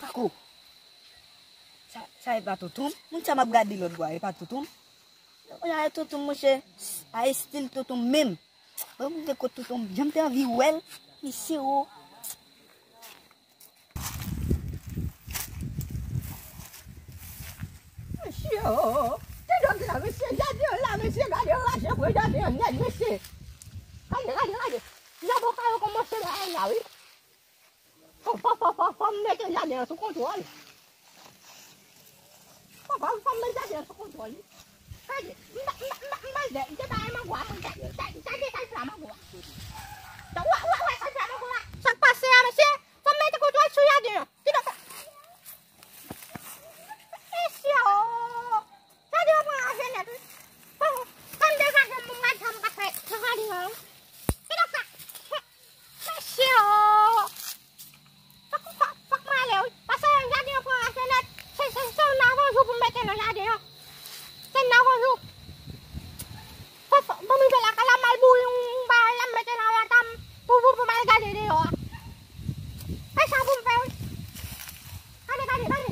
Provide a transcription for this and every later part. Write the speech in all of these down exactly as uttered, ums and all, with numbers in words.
Ako. Sa, sa e pa tonton m? Moun sa m ap gade lòt bò a, e pa tonton m? Kounye a e tonton m, monchè. A estil tonton m menm. Bon, m rive kot tonton m, jan m te anvi wè l. Mesye o. Mesye o. Te dòm la, mesye, gade yo la, mesye, gade yo raje, mwen gade yo nèt, mesye. Gade, gade, gade. Nèg yo ka yo kòmanse la, la, wi. Fò, fò, fò, fò, fò m mete jaden an sou kontwòl. Fò, fò, fò m met jaden an sou kontwòl, wi. Gade, m pa, m pa, m pa, m pa, m te bay mango a, mwen gade, gade, gade, gade sa mango a. Wè, wè, wè, sa mango a. Sa k pase a, mesye? Fò m mete kontwòl sou jaden an. Kidonk, mesye o. Jaden an pran raje nèt, wi. Fò, fò m degaje m pou m gade sa m ka fè nan jaden an, wi. Kidonk sa. Mesye o. Fòk, fòk, fòk mwen ale, wi. Paske jaden an pran raje nèt. Se, se, se yon avanjou pou m mete nan jaden an. Se yon avanjou. Fòk, fòk, ban m rive lakay la, m al boure yon, yon bagay la, m mete nan vata m pou, pou, pou m al gade deyò a. E sa pou m fè, wi. Gade, gade, gade.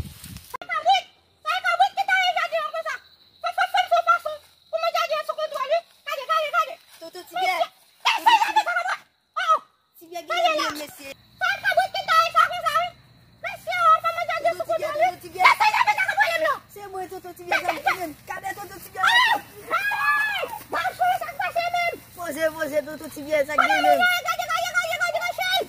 Sa kabrit! Sa e kabrit ki ta ye jaden an konsa. Fò, fò, fò m fè yon fason pou mete jaden an sou kontwòl, wi. Gade, gade, gade. Tonton Tibè. Mesye, gade sa kabrit. Oh! Tibè gen lè byen, mesye. Sa e kabrit ki ta ye sa konsa, wi. Mesye, oh, fò m mete jaden an sou kontwòl, wi. Mesye, gade sa kabrit la. Se mwen, tonton Tibè, sa k gen menm. Gade tonton Tibè. Hey! Hey! Bonjou, sa k pase menm? Poze, poze, tonton Tibè, sa k gen menm? Gade, gade, gade, gade, gade, cheri.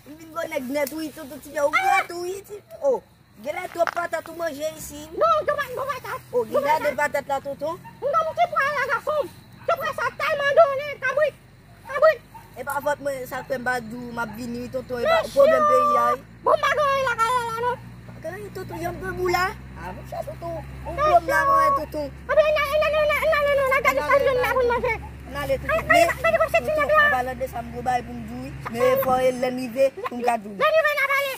M vin gwo nèg nèt, wi, tonton Tibè, ou gwo tou, wi, ti, oh. Genlè twòp patat ou manje isi. Non, gen pa, gen patat. O, gen gade patat la, tonton. M gen yon ti pwa la, gason m. Ti pwa sa tèlman donnen, kabrit. Kabrit. E pa fòt mwen, sa k fè m pa di w m ap vini, wi, tonton, e pa pwoblèm peyi a, wi. Bon, m pa gen anyen lakay la, la, non. Pa gen anyen, tonton, janm pran bou la. A, monchè, tonton, ou gwo m la, mwen, tonton. Anben, n ale, n ale, n ale, n ale, non, n al gade sa nou jwenn la pou n manje. N ale, tonton. Gade, gade, gade, gade, tonton, an palan de sa, m gen yon bagay pou m di w, wi. Men fò e lè n rive, pou m ka di w. Lè n rive, n a pale.